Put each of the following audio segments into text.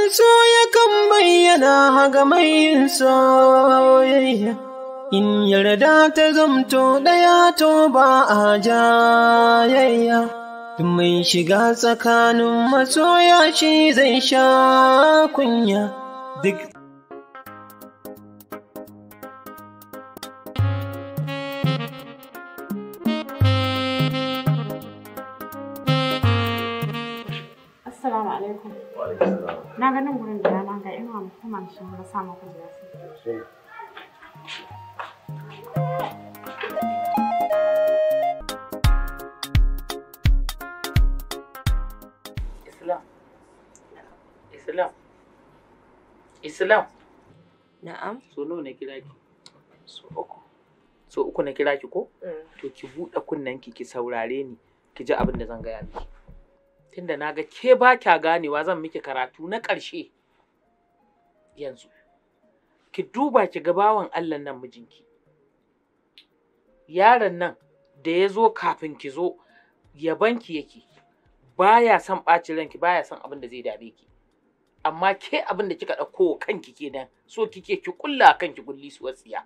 Halin so yakan bayyana ga mai yin soyayya. In yarda ta zamto ɗaya to ba a jayayya. Mai shiga tsakanin masoya shi zai sha kunya. Duk Assalamu alaikum. Na ganin gurin da rana ga inuwa mu kuma shi na sa muku jira sai. Islam. Islam. Islam. Na'am. So nawa na kira ki? So uku. So uku na kira ki ko? To ki buɗe kunnenki ki saurare ni ki ji abin da zan gaya miki. Tunda na ga ke ba kya ganewa zan miki karatu na ƙarshe yanzu. Ki duba ki ga bawan Allah nan mijinki. Yaron nan da ya zo kafin ki zo yabanki yake. Baya son ɓacin ranki, baya son abin da zai dame ki. Amma ke abin da kika ɗauko wa kanki kenan, so kike ki ƙulla kanki gulli suwa tsiya.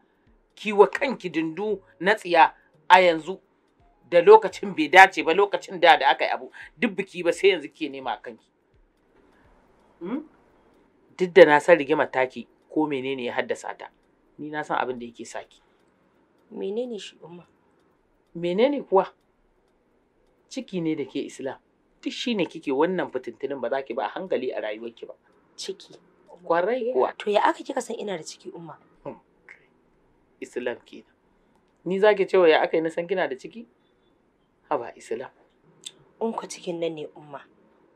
Ki wa kanki dindu na tsiya a yanzu da lokacin bai dace ba, lokacin da aka yi abu duk biki ba sai yanzu ke nema kanki. Duk da na san rigimar taki ko menene ya haddasa ta, ni na san abin da yake saki. Menene shi Umma? Menene kuwa? Ciki ne da ke Islam. Duk shi ne kike wannan fitintunin ba za ki ba a hankali a rayuwarki ba. Ciki. Kwarai kuwa. To ya aka kika san ina da ciki Umma? Islam kenan. Ni za ki cewa ya aka yi na san kina da ciki? Haba Islam. In ku cikin nan ne Umma.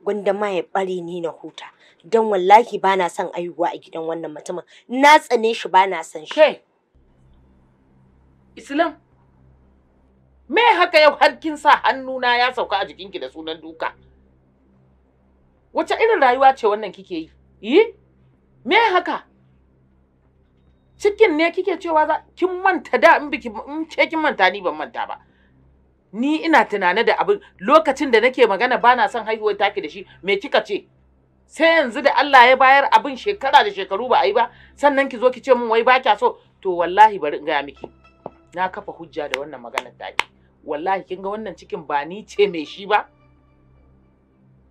Gwanda ma ya bare ni na huta. Don wallahi ba na son aihuwa a gidan wannan mutumin. Na tsane shi ba na son shi. Ke! Islam! Me haka yau har kin sa hannuna ya sauka a jikinki da sunan duka? Wace irin rayuwa ce wannan kike yi? Yi? Me haka? Cikin ne kike cewa za kin manta da in biki in ce kin manta ni ban manta ba. Ni ina tunane da abin lokacin da nake magana bana son haihuwar taki da shi, me kika ce? Sai yanzu da Allah ya bayar abin shekara da shekaru ba a yi ba, sannan ki zo ki ce min wai ba kya so, to wallahi bari in gaya miki. Na kafa hujja da wannan maganar taki. Wallahi kin ga wannan cikin ba ni ce mai shi ba.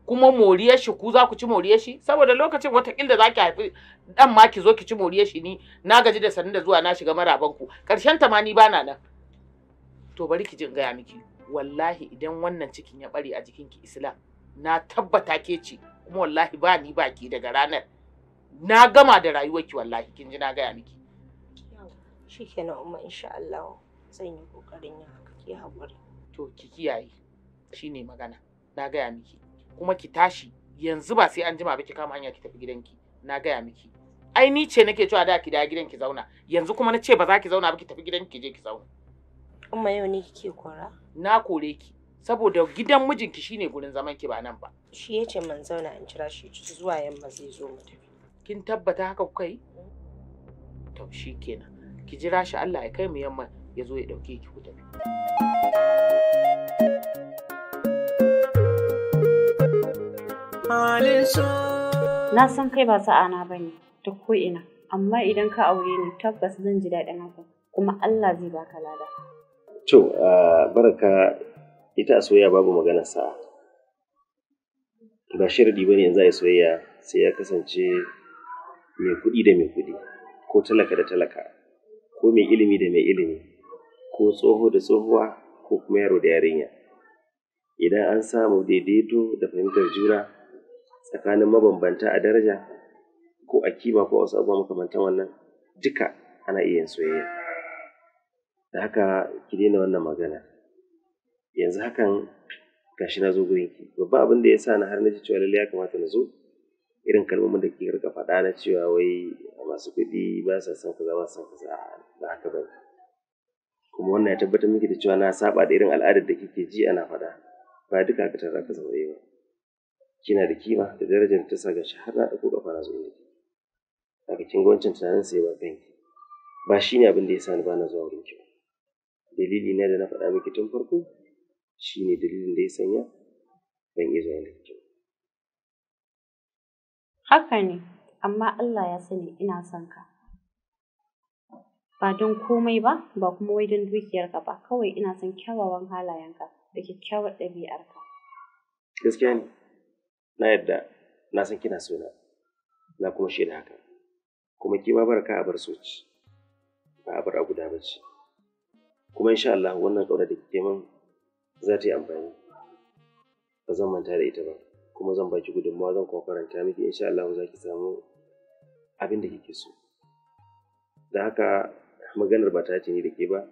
Kuma moriyar shi ku za ku ci moriyar shi, saboda lokacin watakila za ki haifi dan ma ki zo ki ci moriyar shi, ni na gaji da sanin da zuwa na shiga maraban ku. Karshen ta ma ni bana nan. To bari ki ji in gaya miki, wallahi idan wannan cikin ya bare a jikinki Islam, na tabbata ke ce, kuma wallahi ba ni ba ki daga ranar. Na gama da rayuwarki wallahi kin ji na gaya miki. Shikenan Umma insha Allah zan yi kokarin yin haka, ki haƙuri. To ki kiyaye, shine magana. Na gaya miki. Kuma ki tashi yanzu ba sai an jima ba ki kama hanya ki tafi gidanki. Na gaya miki. Ai ni ce nake cewa da ki dawo gidanki zauna. Yanzu kuma na ce ba za ki zauna ba, ki tafi gidanki je ki zauna. Umma yau ne kike kora? Na kore ki saboda gidan mijinki shine gurin zaman ki ba nan ba. Shi yace man zauna in jira shi zuwa yamma zai zo mu tafi. Kin tabbata haka kuka yi? To shikenan. Ki jira shi Allah ya kai mu yamma ya zo ya dauke ki ku tafi. Na san kai ba sa'ana bane ta ko'ina, amma idan ka aure ni tabbas zan ji daɗin haka kuma Allah zai baka lada. To, Baraka, ita a soyayya babu maganar sa'a. Ba sharadi bane in za a yi soyayya sai ya kasance mai kuɗi da mai kuɗi, ko talaka da talaka, ko mai ilimi da mai ilimi, ko tsoho da tsohuwa, ko kuma yaro da yarinya. Idan an samu daidaito da fahimtar juna tsakanin mabambanta a daraja ko a kima ko a wasu abubuwa makamantan wannan, duka ana iya yin soyayya. Da haka ki daina wannan magana. Yanzu hakan gashi na zo gurinki. Babban abin da ya sa na har na ji cewa lallai ya kamata na zo, irin kalmomin da kike rika faɗa na cewa wai masu kuɗi ba sa son kaza ba sa son kaza, ba haka ba ne. Kuma wannan ya tabbatar miki da cewa na saba da irin al'adar da kike ji ana faɗa. Ba duka haka tara ka zama ba. Kina da kima da darajar da ta sa gashi har na ɗauko ƙafa na zo inda kike. Haka kin ga wancan tunanin sai ba kanki. Ba shi ne abin da ya sa ni ba na zuwa wurinki ba. Dalili na da na faɗa miki tun farko shi ne dalilin da ya sanya ban iya zuwa inda kike ba. Haka ne, amma Allah ya sani ina son ka. Ba don komai ba, ba kuma wai don dukiyarka ba, kawai ina son kyawawan halayenka da kyakkyawar ɗabi'arka. Gaskiya ne, na yadda na san kina so na, na kuma shaida haka. Kuma ke ma barka a bar soci, ba a bar a guda ba ce. Kuma insha Allah wannan ƙauna da kike min za ta yi amfani. Ba zan manta da ita ba, kuma zan baki gudunmawa, zan kuma faranta miki, insha Allah za ki samu abin da kike so. Da haka maganar ba ta ce ni da ke ba,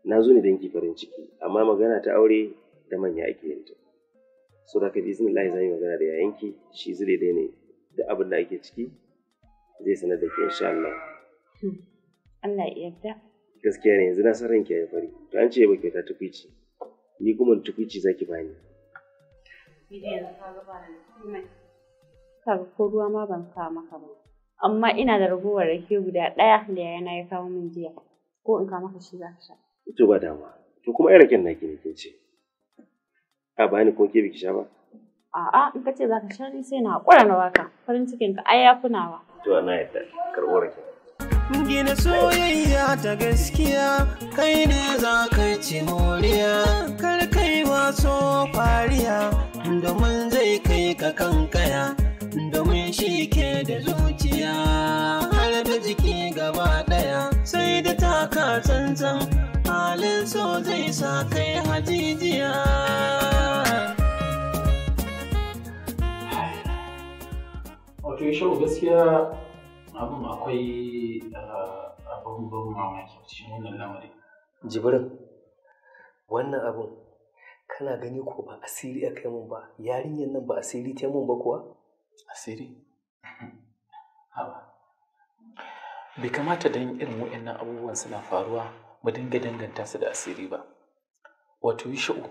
na zo ne don ki farin ciki, amma magana ta aure da manya ake yin ta. So da haka biznillahi zan yi magana da yayanki, shi zai daina da abin da ake ciki, zai sanar da ke insha Allah. Allah ya yarda. Gaskiya ne, yanzu na san ranki ya fari. To an ce ba kyauta tukwici, ni kuma tukwici zaki bani. Ni dai yanzu ka ga ba ni da komai. Kaga ko ruwa ma ban sa maka ba. Amma ina da ragowar rake guda ɗaya da yayana ya kawo min jiya. Ko in kawo maka shi za ka sha. To ba damuwa. To kuma ai raken naki ne kin ce. A bani ko ke biki sha ba? A'a, in ka ce za ka sha ni sai na haƙura na baka. Farin cikin ka ai ya fi nawa. To na yarda, karɓo raken. Gina soyayya ta gaskiya, kai ne za ka ci moriya, kar kai waso fariya, domin zai kai ka kankaya, domin shi ke da zuciya, har da jiki gaba ɗaya, sai da taka tsantsan, halin so zai sa kai hajijiya. Wato Yusha'u, gaskiya abin akwai abin ban mamaki cikin wannan lamari. Jibrin, wannan abin kana gani ko ba asiri aka yi mun ba, yarinyar nan ba asiri ta mun ba kuwa? Asiri? Haba. Bai kamata don irin waɗannan abubuwan suna faruwa mu dinga danganta su da asiri ba. Wato Yusha'u,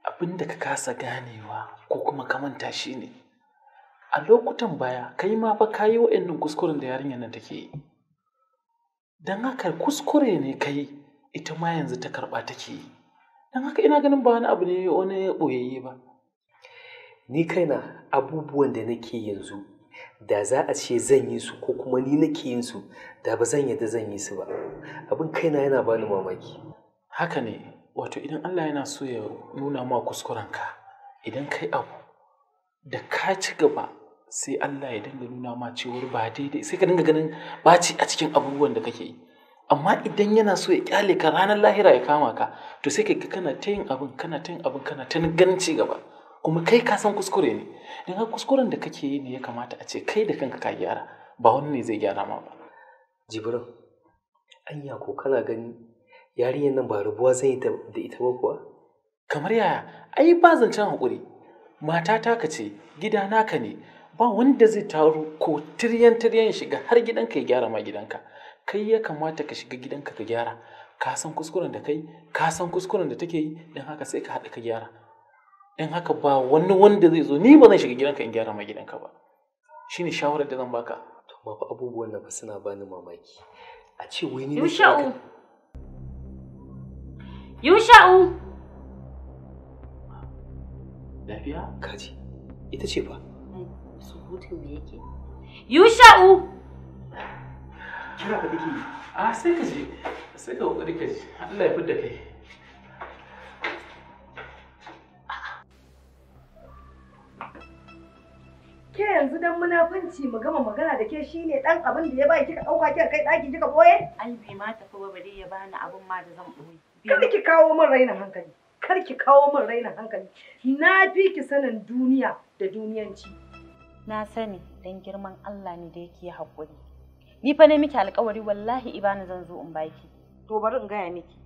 abin da ka kasa ganewa ko kuma ka manta shi ne, a lokutan baya kai ma fa ka yi waɗannan kuskuren da yarinyar nan take yi. Don haka kuskure ne ka yi, ita ma yanzu ta karɓa take yi. Don haka ina ganin ba wani abu ne wani ɓoyayye ba. Ni kaina abubuwan da nake yanzu da za a ce zan yi su ko kuma ni nake yin su, da ba zan yadda zan yi su ba. Abin kaina yana bani mamaki. Haka ne, wato idan Allah yana so ya nuna ma kuskurenka, idan kai abu da ka ci gaba sai Allah ya dinga nuna ma cewar ba daidai, sai ka dinga ganin ɓaci a cikin abubuwan da kake yi. Amma idan yana so ya kyale ka ranar lahira ya kama ka, to sai ka ga kana ta yin abin, kana ta yin abin, kana ta ganin ci gaba. Kuma kai ka san kuskure ne. Don haka kuskuren da kake yi ne ya kamata a ce kai da kanka ka gyara, ba wani ne zai gyara ma ba. Jibrin, anya ko kana gani yarinyar nan ba rabuwa zan yi da ita ba kuwa? Kamar yaya, ai ba zancen haƙuri. Mata taka ce, gida naka ne, ba wanda zai taru ko tiryan tiryan shiga har gidanka ya gyara ma gidanka. Kai ya kamata ka shiga gidanka ka gyara. Ka san kuskuren da kai, ka san kuskuren da take yi, don haka sai ka haɗu ka gyara. Don haka ba wani wanda zai zo, ni ba zan shiga gidanka in gyara ma gidanka ba. Shine shawarar da zan baka. To amma fa abubuwan nan fa suna bani mamaki. A ce wai ni nake Yusha'u! Yusha'u! Lafiya? Kaji, ita ce fa. Surutun me yake? Yusha'u! Kira ka take yi. A sai ka je, sai ka kokari ka je. Allah ya fidda kai. Ke yanzu dan munafunci mu gama magana da ke shine dan abin da ya bai kika dauka kika kai daki kika boye? Ai bai ma tafi ba, bare ya bani abin ma da zan boye. Kar ki kawo min rainin hankali. Kar ki kawo min rainin hankali. Na fi ki sanin duniya da duniyanci. Na sani, dan girman Allah ne da yake haƙuri. Ni fa ne miki alƙawari, wallahi ibana zan zo in baki. To bari in gaya miki.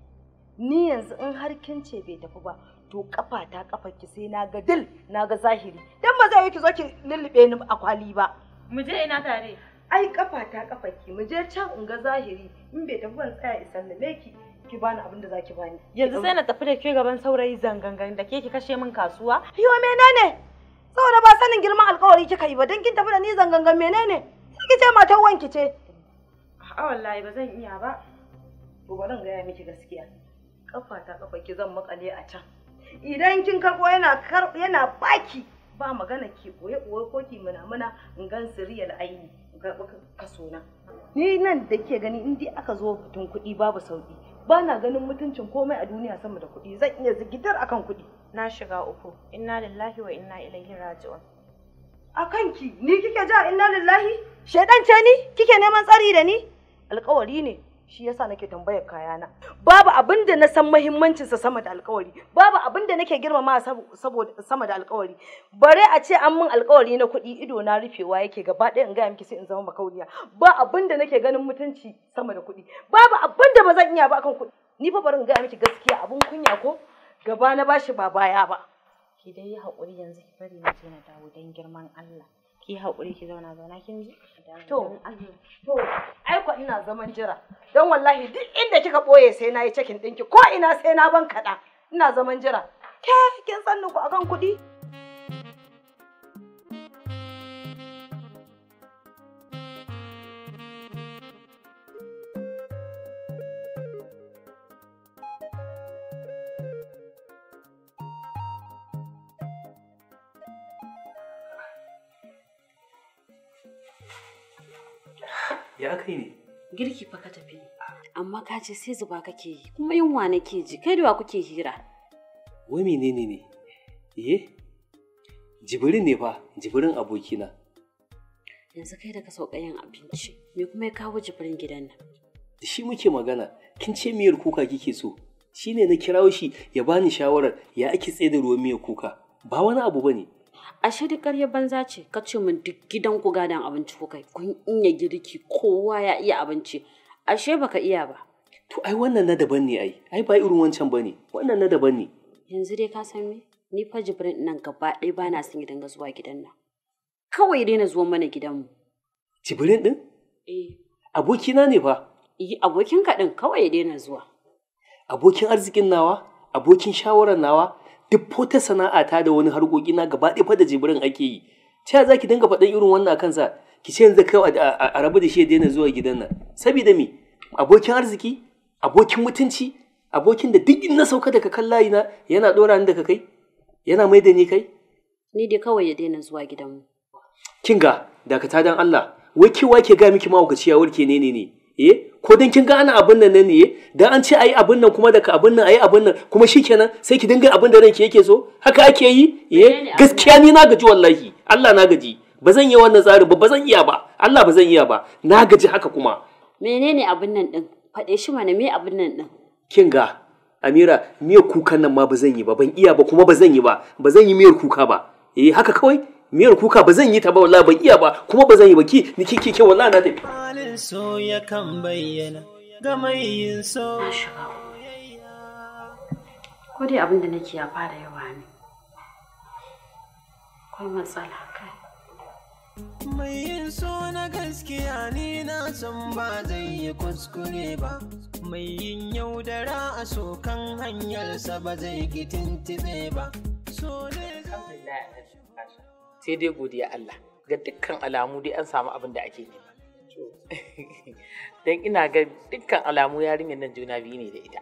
Ni yanzu in har kin ce bai tafi ba, to kafa ta kafa ki sai na ga dil, na ga zahiri. Dan ba zai yi ki zo ki lullube ni a kwali ba. Mu je ina tare. Ai kafa ta kafa ki, mu je can in ga zahiri, in bai tafi ban tsaya in sallame ki, ki bani abin da zaki bani. Yanzu sai na tafi da ke gaban saurayi zangangan da ke ki kashe min kasuwa. Yo menene? Saboda ba sanin girman alƙawari kika yi ba, dan kin tafi da ni zangangan menene? Sai ki ce matar wanki ce. A'a wallahi ba zan iya ba. To bari in gaya miki gaskiya. Kafa ta kafa ki zan makale a can. Idan kin karbo yana baki Ba magana ki boye boye ko ki muna in gan siriyal aini in karɓi kaso na. Ni nan da ke gani in dai aka zo fitin kuɗi babu sauki. Ba na ganin mutuncin komai a duniya sama da kuɗi. Zan iya zigitar akan kuɗi. Na shiga uku. Inna lillahi wa inna ilaihi raji'un. Akan ki ni kike ja inna lillahi? Shedan ce ni kike neman tsari da ni? Alƙawari ne. Shi yasa nake tambayar kayana. Babu abin da na san muhimmancin sa sama da alƙawari. Babu abin da nake girmama saboda sama da alƙawari. Bare a ce an min alƙawari na kuɗi ido na rufewa yake gaba ɗaya in gaya miki sai in zama makauniya. Ba abin da nake ganin mutunci sama da kuɗi. Babu abin da ba zan iya ba akan kuɗi. Ni fa bari in gaya miki gaskiya, abin kunya ko gaba na bashi ba baya ba. Ki dai yi haƙuri yanzu, ki bari na je na dawo don girman Allah. Ki haƙuri ki zauna, zauna kin ji? To, to, ai ko ina zaman jira. Don wallahi duk inda kika ɓoye sai na yi cikin ɗinki, ko ina sai na ban kaɗa. Ina zaman jira. Ke kin san ni ku akan kuɗi? Ya aka yi ne? Girki fa ka tafi. Amma ka ce sai zuba kake yi, kuma yunwa nake ji. Kai da wa kuke hira? Wai menene ne? Eh? Jibirin ne fa, Jibirin abokina. Yanzu kai da ka sauka yin abinci, me kuma ya kawo Jibirin gidan nan? Da shi muke magana, kin ce miyar kuka kike so. Shi ne na kirawo shi ya bani shawarar ya ake tsaye da ruwan miyar kuka. Ba wani abu bane. Ashe duk ƙaryar banza ce, ka ce min duk gidan ku gadon abinci kuka yi, kun iya girki, kowa ya iya abinci. Ashe baka iya ba. To ai wannan na daban ne ai, ai ba irin wancan bane, wannan na daban ne. Yanzu dai ka san me? Ni fa Jibrin nan gaba ɗaya ba na son ya dinga zuwa gidan nan. Kawai daina zuwa mana gidanmu. Jibrin din? Eh. Abokina ne fa. Yi abokinka ɗin kawai ya daina zuwa. Abokin arzikin nawa, abokin shawarar nawa, duk fota sana'ata da wani harkokina gaba ɗaya fa da Jibrin ake yi. Ta yaya za ki dinga faɗan irin wannan a kansa? Ki ce yanzu kai a rabu da shi ya daina zuwa gidan nan. Sabida me? Abokin arziki, abokin mutunci, abokin da duk in na sauka daga kan layina yana ɗora ni daga kai, yana mai da ni kai. Ni dai kawai ya daina zuwa gidanmu. Kin ga dakata dan Allah, wai kewa ke ga miki mahaukaci ya warke ne ne ne? Eh, ko dan kin ga ana abin nan ne eh? Dan an ce ayi abin nan kuma daga abin nan ayi abin nan kuma shikenan sai ki dinga abin da ranki yake so? Haka ake yi? Eh, gaskiya ni na gaji wallahi. Allah na gaji. Ba zan yi wannan tsarin ba, ba zan iya ba. Allah ba zan iya ba. Na gaji haka kuma. Menene abin nan ɗin? Faɗe shi mana, me abin nan ɗin? Kin ga Amira, miyar kukan nan ma ba zan yi ba, ban iya ba kuma ba zan yi ba. Ba zan yi miyar kuka ba. Eh, haka kawai miyar kuka ba zan yi ta ba wallahi, ban iya ba kuma ba zan yi ba. Ki ni ki ki wallahi na tafi. Halin so yakan bayyana ga mai yin so. Na shiga uku. Ko dai abin da nake ya fara yawa ne. Akwai matsala kai. Mai yin so na gaskiya ni na san ba zai yi kuskure ba. Mai yin yaudara a so kan hanyarsa ba zai ki tuntuɓe ba. So ne Alhamdulillah, Alhaji Basha. Sai dai godiya Allah ga dukkan alamu dai an samu abin da ake nema. Don ina ga dukkan alamu yarinyar nan juna biyu ne da ita.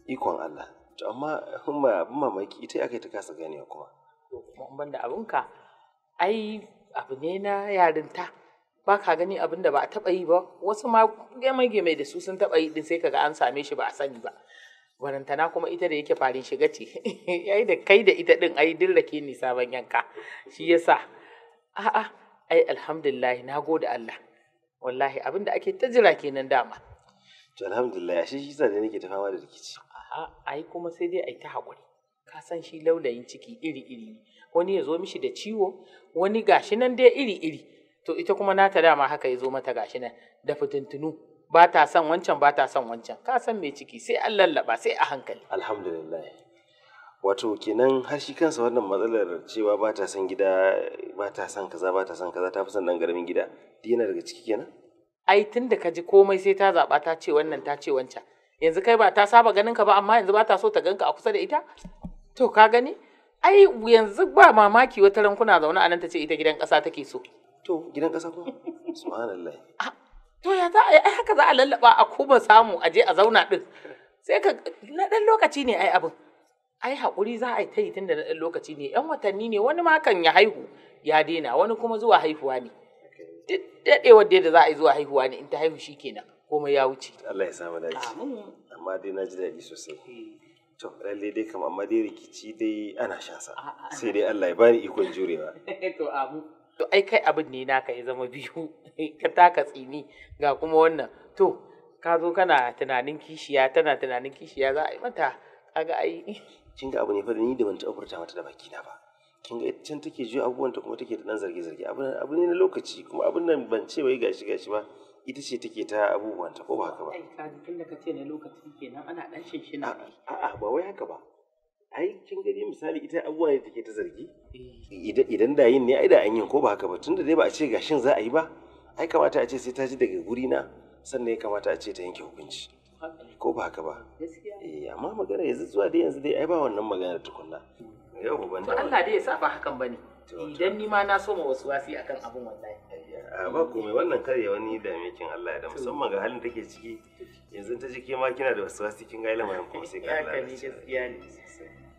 Ikon Allah. To amma umma, abin mamaki ita aka yi ta kasa ganewa kuma. To kuma in banda abinka, ai abu ne na yarinta. Ba ka gani abin da ba a taɓa yi ba, wasu ma gemai-gemai da su sun taɓa yi din sai kaga an same shi ba a sani ba. Barantana kuma ita da yake farin shiga ce, ai da kai da ita din ai dillake ni sabon yanka. Shi yasa a'a, ai alhamdulillah, na gode Allah. Wallahi abin da ake ta jira kenan dama. To alhamdulillah, ashe shi yasa da nake ta fama da rikici. A'a, ai kuma sai dai ai ta haƙuri. Ka san shi laulayin ciki iri-iri ne. Wani ya zo mishi da ciwo, wani gashi nan dai iri-iri. To ita kuma nata dama haka ya zo mata gashi nan da fitintunu. Ba ta son wancan, ba ta son wancan. Ka san mai ciki sai an lallaɓa, sai a hankali. Alhamdulillah. Wato kenan har shi kansa wannan matsalar cewa ba ta son gida, ba ta son kaza, ba ta son kaza, ta fi son ɗan ƙaramin gida. Duk yana daga ciki kenan? Ai tun da ka ji komai sai ta zaɓa, ta ce wannan, ta ce wancan. Yanzu kai ba ta saba ganin ka ba, amma yanzu ba ta so ta ganka a kusa da ita? To ka gani? Ai yanzu ba mamaki wata ran kuna zaune a nan ta ce ita gidan ƙasa take so. To gidan ƙasa kuma? Subhanallah. To ya za a yi? Ai haka za a lallaɓa a kuma samu a je a zauna ɗin. Sai ka na ɗan lokaci ne ai abin. Ai haƙuri za a yi ta yi tun da na ɗan lokaci ne, 'yan watanni ne, wani ma kan ya haihu ya daina, wani kuma zuwa haihuwa ne. Duk daɗewar da za a yi zuwa haihuwa ne, in ta haihu shi kenan komai ya wuce. Allah ya samu dace. Amma dai na ji daɗi sosai. To lalle dai kam, amma dai rikici dai ana shan sa. Sai dai Allah ya bani ikon jurewa. To amu. To ai kai abin ne naka ya zama biyu, ka taka tsini ga kuma wannan. To ka zo kana tunanin kishiya, tana tunanin kishiya za a yi mata, kaga ai. Kin ga abu ne fa da ni da ban taɓa furta mata da bakina ba. Kin ga ita can take juya abubuwan ta kuma take da ɗan zarge-zarge. Abu ne na lokaci, kuma abun nan ban ce wai gashi gashi ba. Ita ce take ta abubuwan ta, ko ba haka ba? Ai ka ji tun da ka ce na lokaci kenan ana ɗan shinshina. A'a ba wai haka ba. Ai kin gani misali ita abubuwa ne take ta zargi. Idan da yin ne ai da an yin, ko ba haka ba? Tunda dai ba a ce gashin za a yi ba, ai kamata a ce sai ta ji daga guri na, sannan ya kamata a ce ta yanke hukunci. Ko ba haka ba? Eh amma magana yanzu zuwa dai yanzu dai ai ba wannan magana tukunna. Yau ban To Allah dai ya sa ba hakan bane. Idan ni ma na so ma wasu wasi akan abun wallahi. A ba komai, wannan kar ya wani dame kin, Allah ya da, musamman ga halin take ciki. Yanzu ta ji ke ma kina da wasu wasi, kin ga lamarin kuma sai ka Haka ne, gaskiya ne.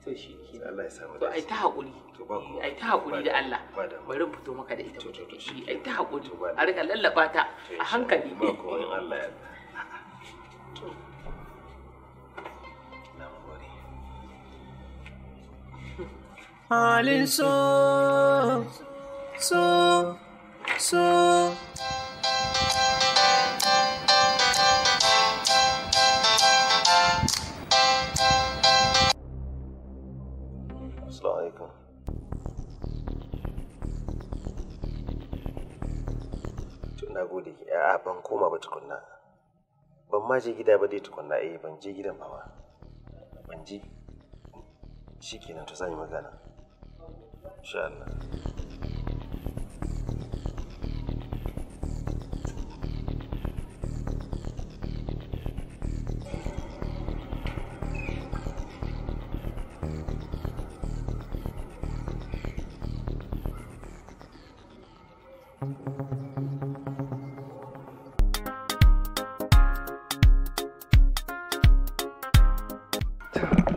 To shi ke. Allah ya samu To ai ta haƙuri. To ba komai. Ai ta haƙuri da Allah. Ba damuwa. Bari in fito maka da ita. To, to, to, shi Ai ta haƙuri. To, ba A rika lallaba ta To, a hankali. Ba komai in Allah ya yarda. To. Na gode. Halin so, so, so. Assalamu alaikum. To na gode. A'a ban koma ba tukunna. Ban ma je gida ba dai tukunna, eh ban je gidan ba ma. Ban je. Shikenan, to zan yi magana. Insha Allah.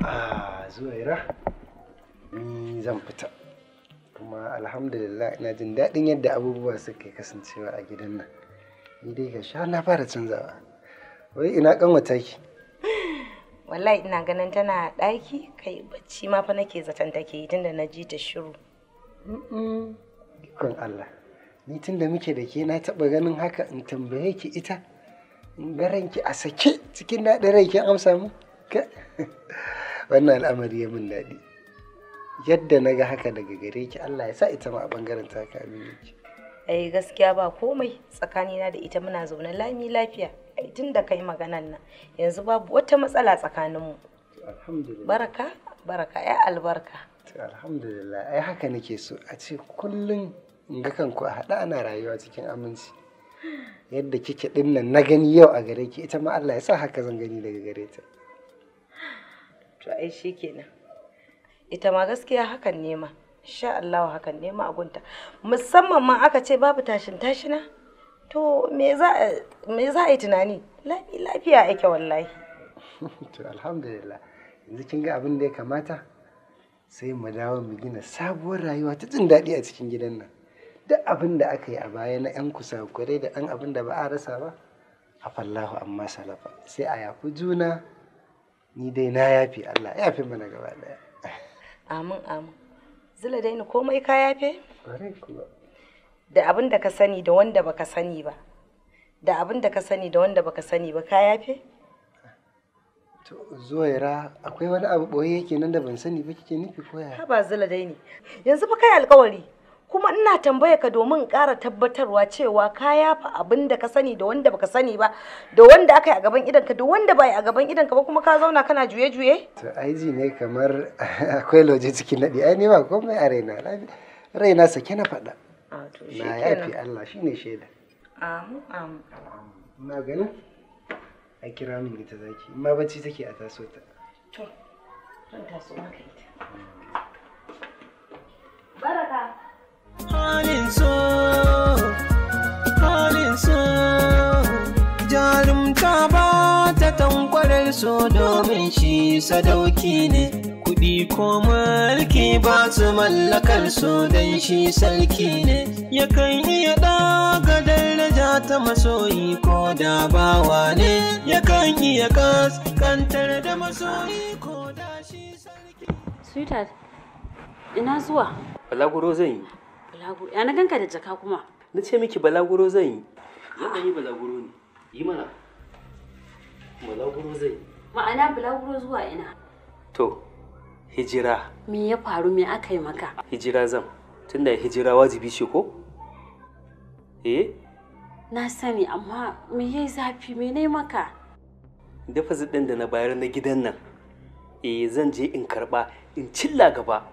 Ah, Zuwaira, ni zan fita. Kuma alhamdulillah ina jin daɗin yadda abubuwa suka kasancewa a gidan nan. Ni dai ga sha na fara canzawa. Wai ina ƙanwata ki? Wallahi ina ganin tana ɗaki, kai bacci ma fa nake zaton take yi tunda na ji ta shiru. Ikon Allah. Ni tun da muke da ke na taɓa ganin haka in tambaye ki ita. In ga ranki a sake cikin daɗin rai kin amsa mu. Wannan al'amari ya min daɗi. Yadda na ga haka daga gare ki, Allah ya sa ita ma a ɓangaren ta haka abin yake. Ai gaskiya ba komai tsakanina da ita, muna zaune lami lafiya. Ai tun da kai maganan nan yanzu babu wata matsala tsakaninmu. Alhamdulillah. Baraka, baraka ya albarka. To alhamdulillah, ai haka nake so a ce kullum in ga kanku a haɗe ana rayuwa cikin aminci. Yadda kike ɗin nan na gani yau a gare ki, ita ma Allah ya sa haka zan gani daga gare ta. To ai shikenan. Ita ma gaskiya hakan ne ma. Insha Allah hakan ne ma a gunta. Musamman ma aka ce babu tashin tashina. To me za a yi tunani? Lafiya ake wallahi. To alhamdulillah, yanzu kin ga abin da ya kamata sai mu dawo mu gina sabuwar rayuwa ta jin daɗi a cikin gidan nan. Duk abin da aka yi a baya na 'yan kusakurai da ɗan abin da ba a rasa ba, afallahu amma salafa, sai a yafi juna. Ni dai na yafi, Allah ya yafe mana gaba ɗaya. Amin amin. Zula dai ni komai ka yafe? Ƙwarai kuwa. Da abin da ka sani da wanda baka sani ba. Da abin da ka sani da wanda baka sani ba ka yafe? To Zuwaira, akwai wani abu ɓoye yake nan da ban sani ba kike nufi ko yaya? Haba Zula dai ne. Yanzu fa kai alƙawari. Kuma ina tambaya ka domin in ƙara tabbatarwa cewa ka yafa abin da ka sani da wanda baka sani ba, da wanda aka yi a gaban idonka da wanda ba yi a gaban idonka ba, kuma ka zauna kana juye-juye? To ai ji ne kamar akwai lauje cikin naɗi, ai ni ba komai a raina. Raina sake na faɗa. A to Na yafi, Allah shine shaida. Amin amin. Ina ganin a kira min ita zaki, in ma bacci take a taso ta. To, zan taso maka ita. Baraka. Halin so, halin so, jarumta ba ta tankwarar so domin shi sadauki ne. Kuɗi ko mulki ba su mallakar su dan shi sarki ne, yakan iya ɗaga daraja ta masoyi ko da bawa ne, yakan iya kaskantar da masoyi ko da shi sarki. Sweetheart, ina zuwa? Balaguro zan yi. Balaguro, ya na ganka da jaka kuma? Na ce miki balaguro zan yi. Zan yi balaguro ne. Yi mana. Balaguro zan yi. Ma'ana balaguro zuwa ina? To, hijira. Me ya faru, me aka yi maka? Hijira zan. Tunda hijira wajibi ce ko? Eh? Na sani, amma me yayi zafi, me ne maka? Deposit ɗin da na bayar na gidan nan. Eh, zan je in karɓa, in cilla gaba.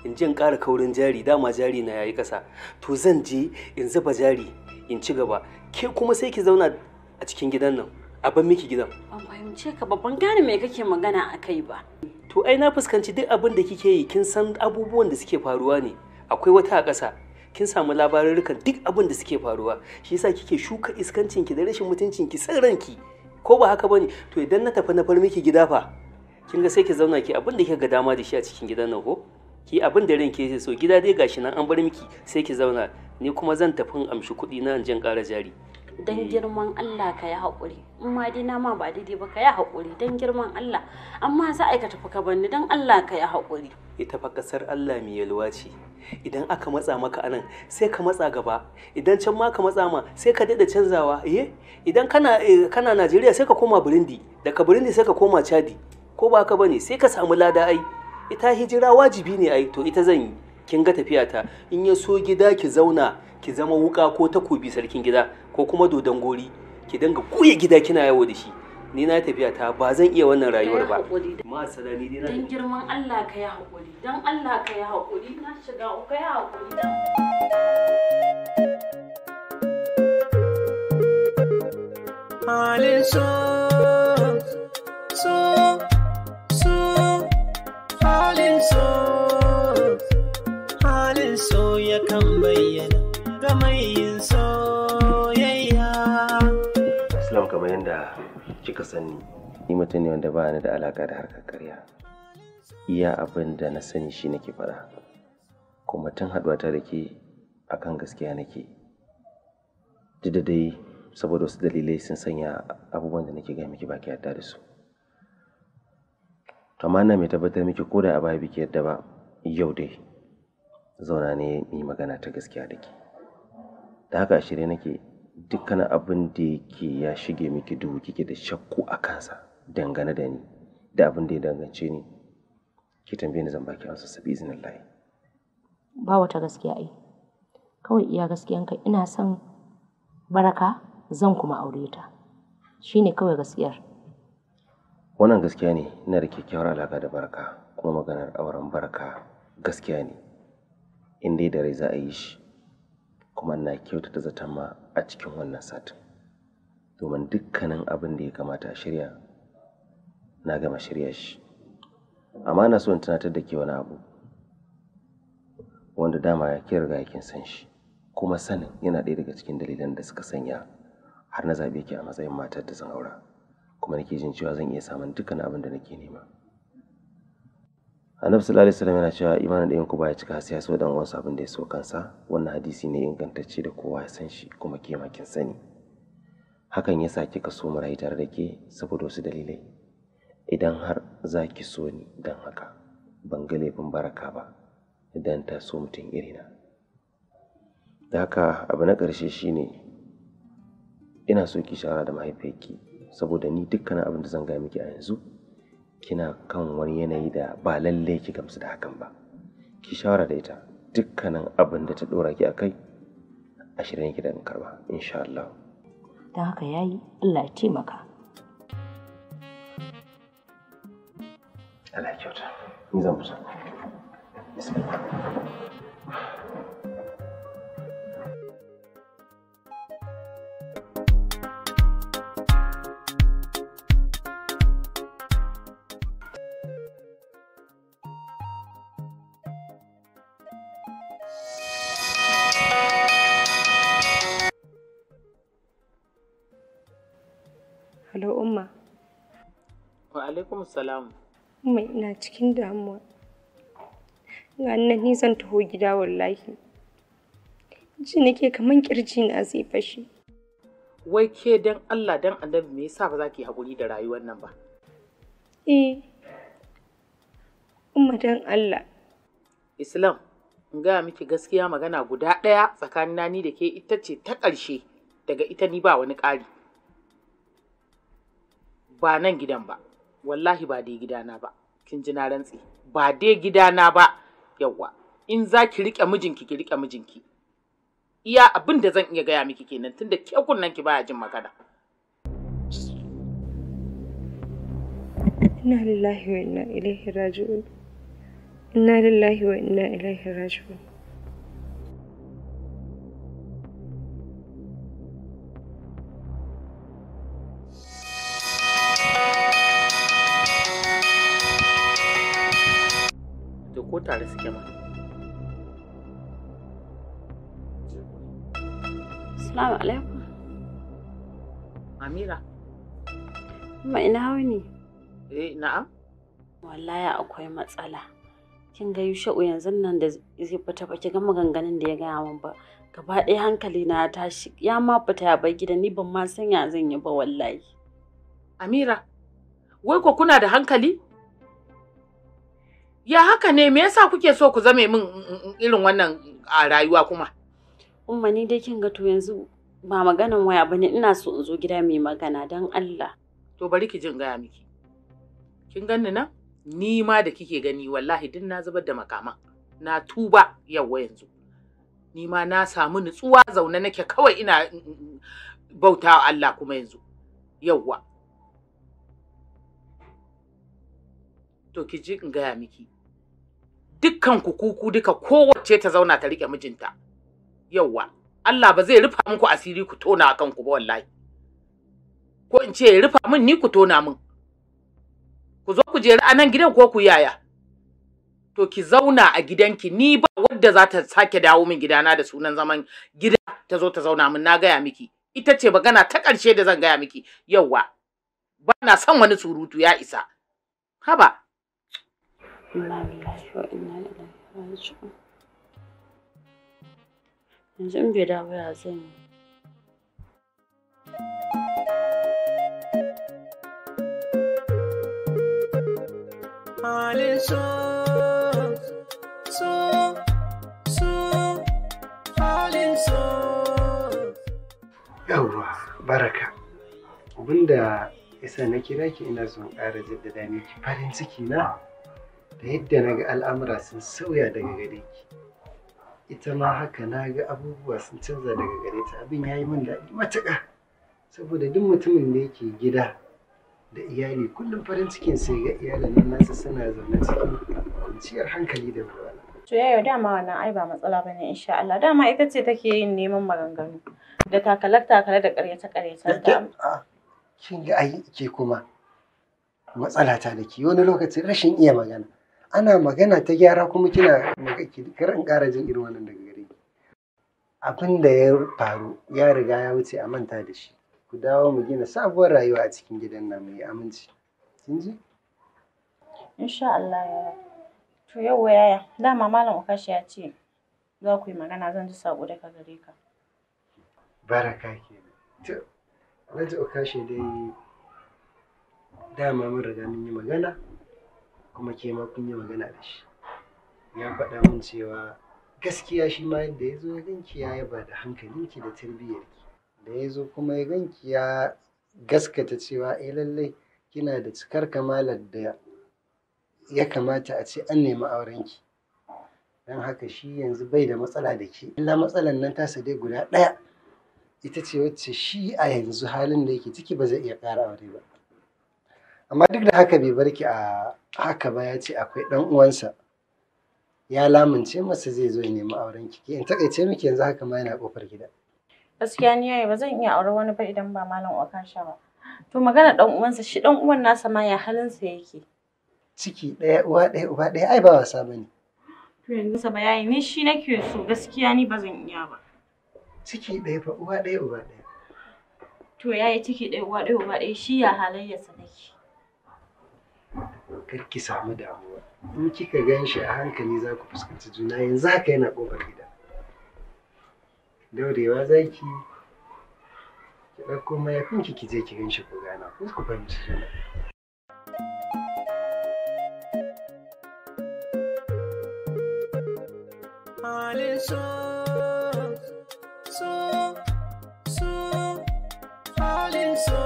In je in ƙara kaurin jari, dama jari na yayi ƙasa. To zan je in zuba jari, in ci gaba. Ke kuma sai ki zauna a cikin gidan nan. A ban miki gidan. Ban fahimce ka ba, ban gane me kake magana a kai ba. To ai na fuskanci duk abin da kike yi, kin san abubuwan da suke faruwa ne. Akwai wata a ƙasa. Kin samu labarurrukan duk abin da suke faruwa. Shi yasa kike shuka iskancin ki da rashin mutuncin ki san ranki. Ko ba haka bane? To idan na tafi na far miki gida fa. Kin ga sai ki zauna ki abin da kika ga dama da shi a cikin gidan nan ko? Ki abin da ranki yake so, gida dai gashi nan an bar miki sai ki zauna. Ni kuma zan tafi in amshi kuɗi na in je in ƙara jari. Dan girman Allah ka yi haƙuri. In ma dai na ma ba daidai ba ka yi haƙuri dan girman Allah. Amma za a ka tafi ka bar ni, dan Allah ka yi haƙuri. Ita fa ƙasar Allah mai yalwa ce. Idan aka matsa maka anan sai ka matsa gaba. Idan can ma ka matsa ma sai ka daɗa canzawa. Eh? Idan kana Najeriya sai ka koma Burundi. Daga Burundi sai ka koma Chadi. Ko ba haka bane sai ka samu lada ai. Ita hijira wajibi ne ai, to ita zan yi. Kin ga tafiyata. In ya so gida ki zauna, ki zama wuka ko takobi sarkin gida ko kuma dodon gori, ki dinga kuye gida kina yawo da shi. Ni na tafiyata ba zan iya wannan rayuwar ba. Ma salami dai na. Dan girman Allah ka yi haƙuri. Dan Allah ka yi haƙuri. Na shiga uku, ka yi haƙuri dan. Halin so, so, so, halin so, halin so yakan bayyana ga mai yin soyayya. Islam, kamar yadda kika sani, ni mutum ne wanda ba ni da alaka da harkar ƙarya. Iya abin da na sani shi nake faɗa. Kuma tun haɗuwata da ke akan gaskiya nake. Duk da dai saboda wasu dalilai sun sanya abubuwan da nake gaya miki ba ki yarda da su. To amma ina mai tabbatar miki ko da a baya biki yarda ba, yau dai zauna ne mu yi magana ta gaskiya da ke. Da haka a shirye nake dukkanin abin da yake ya shige miki duhu kike da shakku a kansa dangane da ni da abin da ya dangance ni, ki tambaye ni zan baki amsa sabi iznillahi. Ba wata gaskiya ai. Kawai iya gaskiyanka, ina son Baraka zan kuma aure ta. Shine kawai gaskiyar. Wannan gaskiya ne, ina da kyakkyawar alaka da Baraka, kuma maganar auren Baraka gaskiya ne. In dai da rai za a yi shi, kuma ina kyautata zaton ma a cikin wannan satin. Domin dukkanin abin da ya kamata a shirya, na gama shirya shi. Amma ina so in tunatar da ke wani abu wanda dama ya kin riga kin san shi, kuma sanin yana ɗaya daga cikin dalilan da suka sanya har na zaɓe ki a matsayin matar da zan aura, kuma nake jin cewa zan iya samun dukkan abin da nake nema. Annabi sallallahu alaihi wasallam yana cewa imanin ɗayan ku baya cika sai ya so dan uwansa abin da ya so kansa. Wannan hadisi ne ingantacce da kowa ya san shi kuma ke ma kin sani. Hakan yasa kika so mu rayu tare da ke saboda wasu dalilai. Idan har za ki so ni dan haka, ban ga laifin Baraka ba idan ta so mutum irina. Da haka abu na ƙarshe shine ina so ki shawara da mahaifiyarki, saboda ni dukkanin abin da zan gaya miki a yanzu kina kan wani yanayi da ba lallai ki gamsu da hakan ba. Ki shawara da ita dukkanin abin da ta ɗora ki a kai, a shirye ki da in karba insha Allah. Don haka yayi, Allah ya taimaka. Allah ya kyauta. Ni zan fita. Bismillah. Hello Umma. Wa alaikum salam. Umma, ina cikin damuwa. Ga nan ni zan taho gida wallahi. Ji nake kaman kirji na zai fashe. Wai ke dan Allah dan Annabi me yasa ba za ki haƙuri da rayuwar nan ba? Eh. Umma dan Allah. Islam, in gaya miki gaskiya magana guda ɗaya tsakanina ni da ke ita ce ta ƙarshe, daga ita ni ba wani ƙari. Ba nan gidan ba, wallahi ba dai gidana ba, kin ji na rantse, ba dai gidana ba, yawwa. In za ki riƙe mijinki, ki riƙe mijinki. Iya abin da zan iya gaya miki kenan tunda ke kunnen ki baya jin magana. Inna lillahi wa inna ilaihi raji'un. Inna lillahi wa inna ilaihi raji'un. To ko tare suke ma. Assalamu alaikum. Amira. Amma ina wuni? Eh, na'am. Wallahi akwai matsala. Kin ga Yusha'u yanzu nan da zai fita ba ki ga maganganun da ya gaya min ba. Gaba ɗaya hankali na ya tashi. Ya ma fita ya bar gidan, ni ban ma san ya zan yi ba wallahi. Amira, wai ko kuna da hankali? Ya haka ne, me yasa kuke so ku zame min irin wannan a rayuwa kuma? Umma ni dai kin ga to yanzu ba maganan waya bane, ina so in zo gida mai magana don Allah. To bari ki jin gaya miki. Kin ganni nan? Ni ma da kike gani wallahi duk na zubar da makaman. Na tuba yawwa yanzu. Ni ma na samu nutsuwa, zaune nake kawai ina bautawa Allah kuma yanzu. Yawwa. To ki ji in gaya miki. Dukkan ku kuku duka kowace ta zauna ta rike mijinta. Yawwa. Allah ba zai rufa muku asiri ku tona a kanku ba wallahi. Ko in ce ya rufa min ni ku tona min. Ku zo ku jeri a nan gidan ko ku yaya. To ki zauna a gidanki, ni ba wadda za ta sake dawo min gidana da sunan zaman gida ta zo ta zauna min, na gaya miki. Ita ce magana ta ƙarshe da zan gaya miki. Yawwa. Ba na son wani surutu ya isa. Haba. Inna lillahi wa inna ilaihi raji'un. Yanzu in bai dawo ya zan yi. Halin so, so, so, halin so. Yawwa, Baraka. Abinda yasa na kira ki, ina son ƙara jaddada miki farin ciki na da yadda na ga al'amura sun sauya daga gare ki. Ita ma haka na ga abubuwa sun canza daga gare ta. Abin ya yi min daɗi matuƙa. Saboda duk mutumin da yake gida da iyali kullum farin cikin sai ga iyalin nan nasa suna zaune cikin kwanciyar hankali da walwala. To yaya, dama wannan ai ba matsala bane insha Allah. Dama ita ce take yin neman maganganu da takalar-takale da ƙaryace-ƙaryacen ta. Kin ga ai ke kuma matsala ta da ke wani lokacin rashin iya magana. Ana magana ta gyara kuma kina kar in ƙara jin irin wannan daga gare ki. Abin da ya faru ya riga ya wuce, a manta da shi. Ku dawo mu gina sabuwar rayuwa a cikin gidan nan mai aminci. Kin ji? Insha Allah yaya. To yauwa yaya, dama Malam Okashi ya ce za ku yi magana, zan ji saƙo daga gare ka. Baraka kenan. To, Alhaji Okashi dai dama mun riga mun yi magana kuma ke ma kun yi magana da shi. Ya faɗa min cewa gaskiya shi ma yadda ya zo ya ganki ya yaba da hankalinki da tarbiyyarki. Da ya zo kuma ya ganki ya gaskata cewa eh lallai kina da cikar kamalar da ya kamata a ce an nemi aurenki. Don haka shi yanzu bai da matsala da ke. Illa matsalar nan tasa dai guda ɗaya ita ce wacce shi a yanzu halin da yake ciki ba zai iya ƙara aure ba. Amma duk da haka bai bar ki a haka ba, ya ce akwai ɗan uwansa ya lamunce masa zai zo ya nemi aurenki. Ke in taƙaice miki yanzu haka ma yana ƙofar gida. Gaskiya ni yaya ba zan iya aure wani ba idan ba Malam Okasha ba. To magana ɗan uwansa, shi ɗan uwan nasa ma ya halinsa yake. Ciki ɗaya uwa ɗaya uba ɗaya ai ba wasa bane. To yanzu sa bayani ni shi nake so, gaskiya ni ba zan iya ba. Ciki ɗaya fa uwa ɗaya uba ɗaya. To yayi ciki ɗaya uwa ɗaya uba ɗaya, shi ya halayyarsa take. Kar ki samu damuwa. In kika gan shi a hankali za ku fuskanci juna, yanzu haka yana ƙofar gida. Daurewa za ki ki ɗauko mayafinki ki je ki gan shi ku gana ko ku fahimci juna. Halin so, so, so, halin so,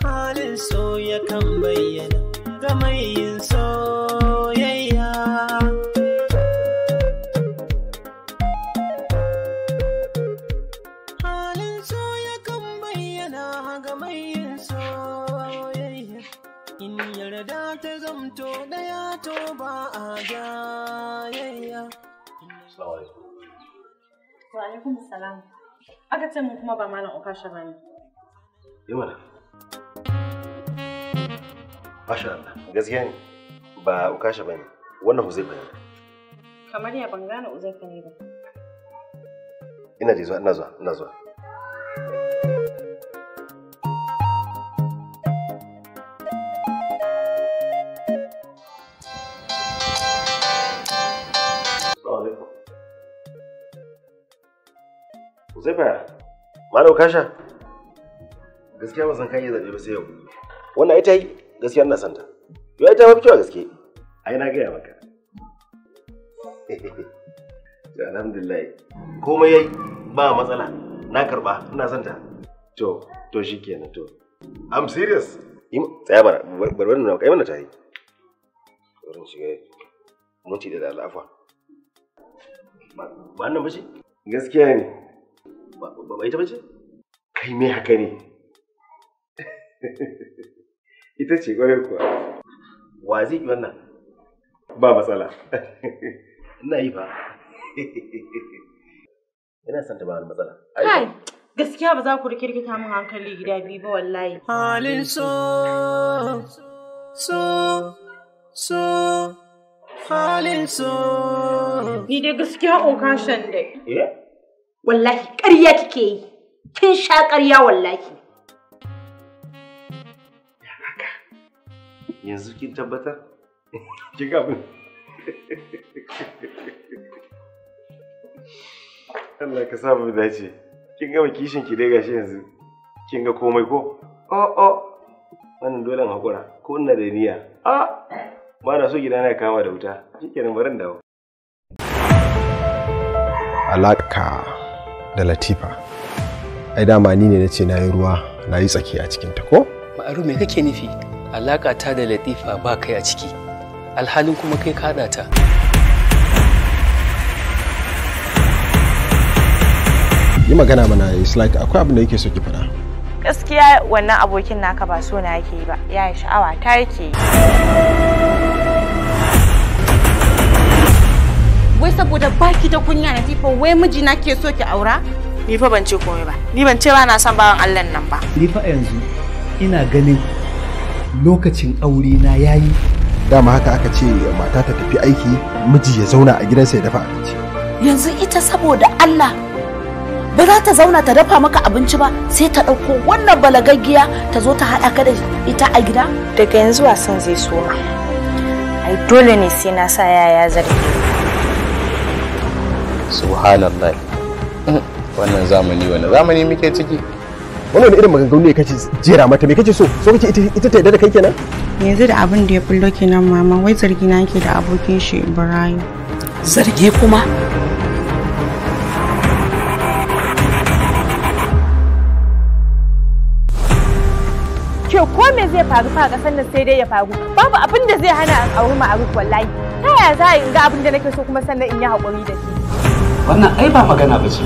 halin so yakan bayyana ga mai yin soyayya. Halin so yakan bayyana ga mai yin soyayya. In yarda ta zamto ɗaya to ba a jayayya. Assalamu alaikum. Wa alaikum salam. Aka ce mun kuma ba Malam Okasha ba ne. Yi mana. Masha Allah. Gaskiya ne ba Ukasha ba ne. Wannan Huzaifa ne. Kamar ya ban gane Uzaifa ne ba. Ina da zuwa, ina zuwa, ina zuwa. Assalamu alaikum. Huzaifa, Malam Ukasha. Gaskiya ba san kan iya zaɓe ba sai yau. Wannan ai ta yi, gaskiya ina son ta. Yau ai ta mafi kyau a gaske. Ai na gaya maka. To alhamdulillah. Komai yayi ba matsala. Na karba, ina son ta. To, to shikenan to. I'm serious. Tsaya mana, bari bari nuna maka, ai mana ta yi. Bari in shiga minti da al'afa. Ba wannan bace? Gaskiya ne. Ba ba ita bace? Kai me haka ne? Ita ce ƙwarai kuwa. Wa zai yi wannan? Ba matsala. Ina yi fa. Ina son ta ba wani matsala. Kai, gaskiya ba za ku rikirkita min hankali gida biyu ba wallahi. Halin so, so, so, halin so. Ni dai gaskiya Okashan dai. Eh? Wallahi ƙarya kike yi. Kin sha ƙarya wallahi. Yanzu kin tabbatar? Kin ga abin? Allah ka sa mu dace. Kin gama kishin ki dai gashi yanzu. Kin ga komai ko? Oh oh. Wannan dole in hakura ko ina da niyya. Ah! Ba na so gidana ya kama da wuta. Shikenan bari in dawo. Alaƙa da Latifa. Ai dama ni ne nace na yi ruwa na yi tsaki a cikinta ko? Ma'aru me kake nufi? Alaƙa ta da Latifa ba kai a ciki. Alhalin kuma kai ka haɗa ta. Yi magana mana, it's like akwai abin da yake so ki faɗa. Gaskiya wannan abokin naka ba so na yake yi ba, ya yi sha'awa ta yake yi. Wai saboda baki da kunya Latifa, wai mijina ke so ki aura? Ni fa ban ce komai ba. Ni ban ce ba na son bawan Allah nan ba. Ni fa yanzu ina ganin lokacin aure na yayi. Dama haka aka ce mata ta tafi aiki, miji ya zauna a gidansa ya dafa abinci. Yanzu ita saboda Allah ba za ta zauna ta dafa maka abinci ba, sai ta ɗauko wannan balagaggiya ta zo ta haɗa ka da ita a gida? Daga yanzu wasan zai soma. Ai dole ne sai na sa yaya zargi. Subhanallah. Wannan zamani wani zamani muke ciki? Wannan irin maganganu ne kace jera mata, me kace so? So kace ita ta yarda da kai kenan? Yanzu da abin da ya bullo kenan mama, wai zargi na yake da abokin shi Ibrahim. Zargi kuma? Ke ko me zai faru fa a ƙasar nan sai dai ya faru. Babu abin da zai hana in auri Ma'aruf wallahi. Ta yaya za a in ga abin da nake so kuma sannan in yi haƙuri da shi? Wannan ai ba magana ba ce.